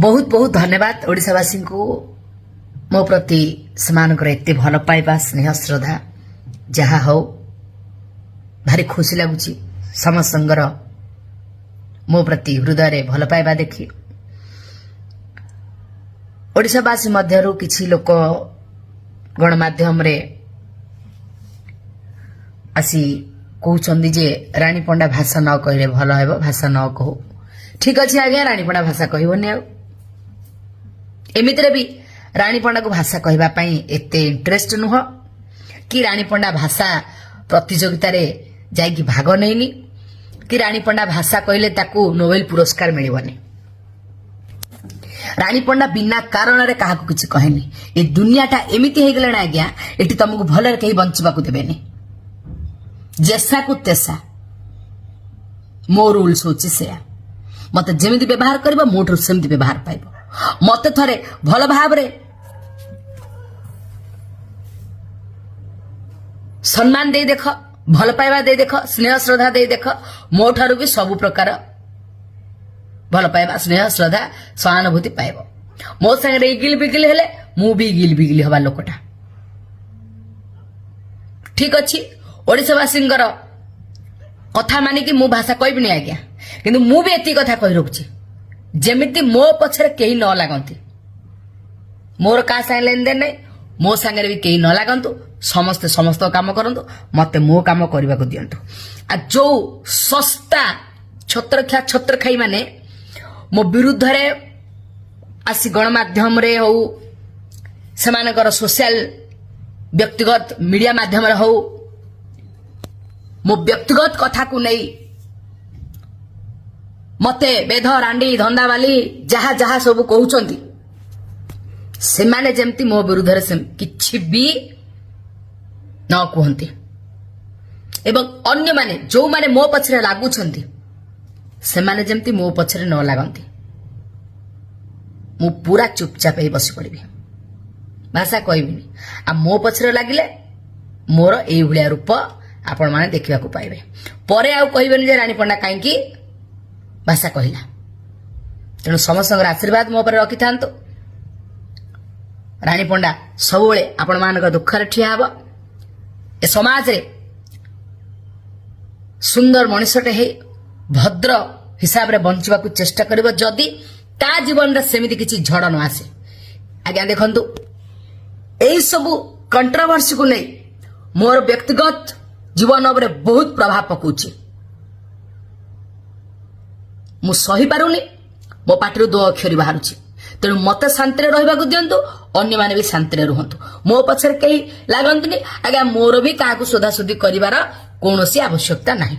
ବହୁତ ବହୁତ ଧନ୍ୟବାଦ ଓଡ଼ିଶାବାସୀଙ୍କୁ। ମୋ ପ୍ରତି ସେମାନଙ୍କର ଏତେ ଭଲ ପାଇବା, ସ୍ନେହ, ଶ୍ରଦ୍ଧା ଯାହା ହଉ, ଭାରି ଖୁସି ଲାଗୁଛି ସମସ୍ତଙ୍କର ମୋ ପ୍ରତି ହୃଦୟରେ ଭଲ ପାଇବା ଦେଖି। ଓଡ଼ିଶାବାସୀ ମଧ୍ୟରୁ କିଛି ଲୋକ ଗଣମାଧ୍ୟମରେ ଆସି କହୁଛନ୍ତି ଯେ ରାଣୀ ପଣ୍ଡା ଭାଷା ନ କହିଲେ ଭଲ ହେବ, ଭାଷା ନ କହୁ। ଠିକ ଅଛି ଆଜ୍ଞା, ରାଣୀ ପଣ୍ଡା ଭାଷା କହିବନି। ଆଉ ଏମିତିରେ ବି ରାଣୀ ପଣ୍ଡାକୁ ଭାଷା କହିବା ପାଇଁ ଏତେ ଇଣ୍ଟରେଷ୍ଟ ନୁହଁ କି ରାଣୀ ପଣ୍ଡା ଭାଷା ପ୍ରତିଯୋଗିତାରେ ଯାଇକି ଭାଗ ନେଇନି କି ରାଣୀ ପଣ୍ଡା ଭାଷା କହିଲେ ତାକୁ ନୋବେଲ ପୁରସ୍କାର ମିଳିବନି। ରାଣୀ ପଣ୍ଡା ବିନା କାରଣରେ କାହାକୁ କିଛି କହେନି। ଏ ଦୁନିଆଟା ଏମିତି ହେଇଗଲାଣି ଆଜ୍ଞା, ଏଠି ତମକୁ ଭଲରେ କେହି ବଞ୍ଚିବାକୁ ଦେବେନି। ଯେସାକୁ ତେସା। ମୋ ରୁଲ୍ସ ହଉଛି ସେୟା। ମତେ ଯେମିତି ବ୍ୟବହାର କରିବ, ମୋଠୁ ସେମିତି ବ୍ୟବହାର ପାଇବ। ମତେ ଥରେ ଭଲ ଭାବରେ ସମ୍ମାନ ଦେଇ ଦେଖ, ଭଲ ପାଇବା ଦେଇ ଦେଖ, ସ୍ନେହ ଶ୍ରଦ୍ଧା ଦେଇ ଦେଖ, ମୋ ଠାରୁ ବି ସବୁ ପ୍ରକାର ଭଲ ପାଇବା, ସ୍ନେହ, ଶ୍ରଦ୍ଧା, ସହାନୁଭୂତି ପାଇବ। ମୋ ସାଙ୍ଗରେ ଇଗିଲି ବିଗିଲି ହେଲେ ମୁଁ ବି ଇଗିଲି ବିଗିଲି ହବା ଲୋକଟା। ଠିକ ଅଛି, ଓଡ଼ିଶାବାସୀଙ୍କର କଥା ମାନିକି ମୁଁ ଭାଷା କହିବିନି ଆଜ୍ଞା, କିନ୍ତୁ ମୁଁ ବି ଏତିକି କଥା କହି ରଖୁଛି, ଯେମିତି ମୋ ପଛରେ କେହି ନ ଲାଗନ୍ତି। ମୋର କାହା ସାଙ୍ଗେ ଲେନଦେନ ନାହିଁ, ମୋ ସାଙ୍ଗରେ ବି କେହି ନ ଲାଗନ୍ତୁ। ସମସ୍ତେ ସମସ୍ତ କାମ କରନ୍ତୁ, ମତେ ମୋ କାମ କରିବାକୁ ଦିଅନ୍ତୁ। ଆଉ ଯୋଉ ଶସ୍ତା ଛତ୍ରଖିଆ ଛତ୍ରଖାଇ ମାନେ ମୋ ବିରୁଦ୍ଧରେ ଆସି ଗଣମାଧ୍ୟମରେ ହଉ, ସେମାନଙ୍କର ସୋସିଆଲ ବ୍ୟକ୍ତିଗତ ମିଡିଆ ମାଧ୍ୟମରେ ହଉ, ମୋ ବ୍ୟକ୍ତିଗତ କଥାକୁ ନେଇ ମତେ ବେଧ, ରାଣ୍ଡି, ଧନ୍ଦାବାଲି ଯାହା ଯାହା ସବୁ କହୁଛନ୍ତି, ସେମାନେ ଯେମିତି ମୋ ବିରୁଦ୍ଧରେ କିଛି ବି ନ କୁହନ୍ତି ଏବଂ ଅନ୍ୟମାନେ ଯୋଉମାନେ ମୋ ପଛରେ ଲାଗୁଛନ୍ତି, ସେମାନେ ଯେମିତି ମୋ ପଛରେ ନ ଲାଗନ୍ତି। ମୁଁ ପୁରା ଚୁପଚାପ ହେଇ ବସି ପଡ଼ିବି, ଭାଷା କହିବିନି। ଆଉ ମୋ ପଛରେ ଲାଗିଲେ ମୋର ଏଇଭଳିଆ ରୂପ ଆପଣମାନେ ଦେଖିବାକୁ ପାଇବେ। ପରେ ଆଉ କହିବେନି ଯେ ରାଣୀ ପଣ୍ଡା କାହିଁକି ଭାଷା କହିଲା। ତେଣୁ ସମସ୍ତଙ୍କର ଆଶୀର୍ବାଦ ମୋ ଉପରେ ରଖିଥାନ୍ତୁ। ରାଣୀ ପଣ୍ଡା ସବୁବେଳେ ଆପଣମାନଙ୍କ ଦୁଃଖରେ ଠିଆ ହେବ। ଏ ସମାଜରେ ସୁନ୍ଦର ମଣିଷଟେ ହେଇ ଭଦ୍ର ହିସାବରେ ବଞ୍ଚିବାକୁ ଚେଷ୍ଟା କରିବ, ଯଦି ତା ଜୀବନରେ ସେମିତି କିଛି ଝଡ଼ ନ ଆସେ। ଆଜ୍ଞା ଦେଖନ୍ତୁ, ଏଇ ସବୁ କଣ୍ଟ୍ରୋଭର୍ସିକୁ ନେଇ ମୋର ବ୍ୟକ୍ତିଗତ ଜୀବନ ଉପରେ ବହୁତ ପ୍ରଭାବ ପକାଉଛି। ମୁଁ ସହିପାରୁନି, ମୋ ପାଟିରୁ ଦୋ ଅକ୍ଷରୀ ବାହାରୁଛି। ତେଣୁ ମତେ ଶାନ୍ତିରେ ରହିବାକୁ ଦିଅନ୍ତୁ, ଅନ୍ୟମାନେ ବି ଶାନ୍ତିରେ ରୁହନ୍ତୁ। ମୋ ପଛରେ କେହି ଲାଗନ୍ତୁନି ଆଜ୍ଞା। ମୋର ବି କାହାକୁ ଶୋଧାଶୋଧି କରିବାର କୌଣସି ଆବଶ୍ୟକତା ନାହିଁ।